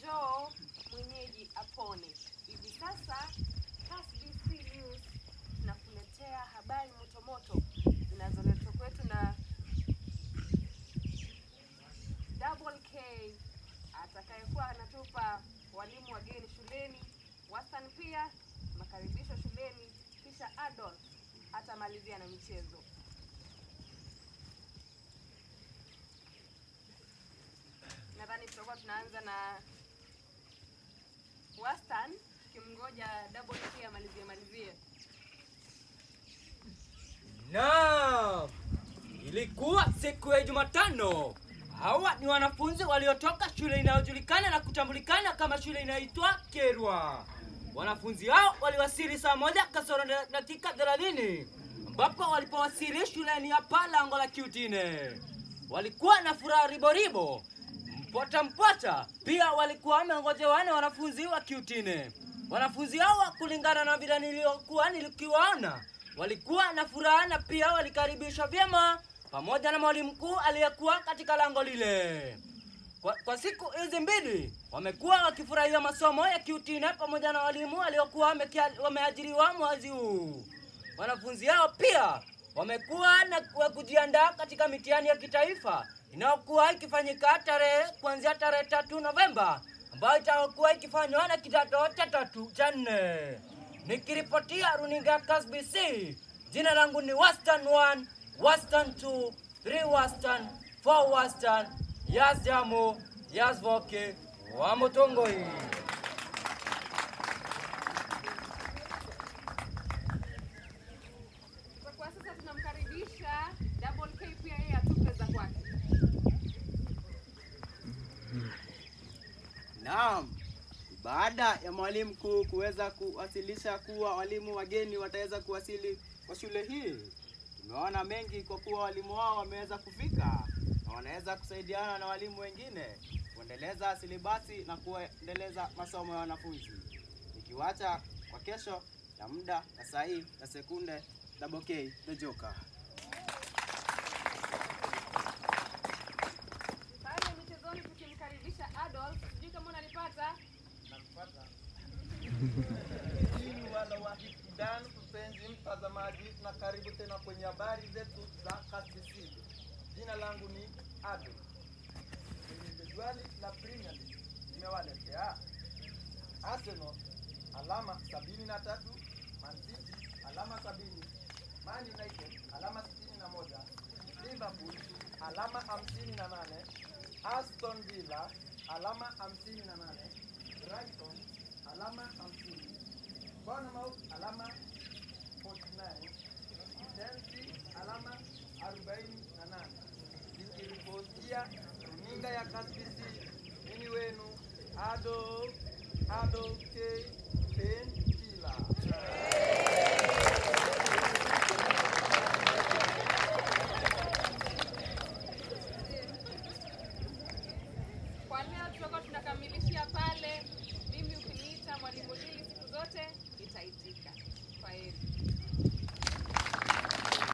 Njoo mwenyeji apone. Hivi sasa KASBC News tunakuletea habari motomoto zinazoletwa kwetu na Double K atakayekuwa anatupa walimu wageni shuleni, wastani pia makaribisho shuleni, kisha Adolf atamalizia na michezo. Nadhani tutakuwa tunaanza na wastani, tukimngoja Double K amalizie malizie. Naam, ilikuwa siku ya Jumatano. Hawa ni wanafunzi waliotoka shule inayojulikana na kutambulikana kama shule inaitwa Kerwa. Wanafunzi hao waliwasili saa 1 kasoro dakika 30, ambapo walipowasili shuleni hapa lango la Kiutine walikuwa na furaha riboribo, mpota mpota. Pia walikuwa wameongojewa na wanafunzi wa Kiutine. Wanafunzi hawa, kulingana na vile niliokuwa nilikiwaona, walikuwa na furaha na pia walikaribishwa vyema pamoja na mwalimu mkuu aliyekuwa katika lango lile. Kwa siku hizi mbili wamekuwa wakifurahia masomo ya Kiutine pamoja na walimu waliokuwa wameajiriwa mwezi huu. Wanafunzi hao pia wamekuwa na wa kujiandaa katika mitihani ya kitaifa inayokuwa ikifanyika kuanzia tarehe 3 Novemba, ambayo itakuwa ikifanywa na kidato cha 3 cha 4. Nikiripotia runinga KASBC, jina langu ni Western 1, Western 2, 3 Western, 4 Western, Yas Jamo, Yas Voke, wa Mutongoi. Kwa sasa tunamkaribisha Double K pia yeye atupe za kwake. Naam, baada ya mwalimu mkuu kuweza kuwasilisha kuwa walimu wageni wataweza kuwasili kwa shule hii, tumeona mengi kwa kuwa walimu wao wameweza kufika na wanaweza kusaidiana na walimu wengine kuendeleza silibasi na kuendeleza masomo ya wanafunzi. Nikiwacha kwa kesho ya muda na saa hii na sekunde, Double K the Joker. Pale michezoni tukimkaribisha Adolf, sijui kama unanipata. Nakupata. Dan mpenzi mtazamaji, na karibu tena kwenye habari zetu za KASBC. Jina langu ni Adolf. Kwenye jedwali la Premier League nimewaletea Arsenal alama 73, Man City alama 70, Man United alama 61, Liverpool alama 58, Aston Villa alama 58, Brighton alama 50, Bournemouth alama 49, Chelsea alama 48. Nikiripotia runinga ya KASBC, mimi wenu Adolf K Pentila. Kwa leo tutakuwa tunakamilishia pale. Mimi ukiniita mwalimu Lili siku zote nitaitika. Kwaheri.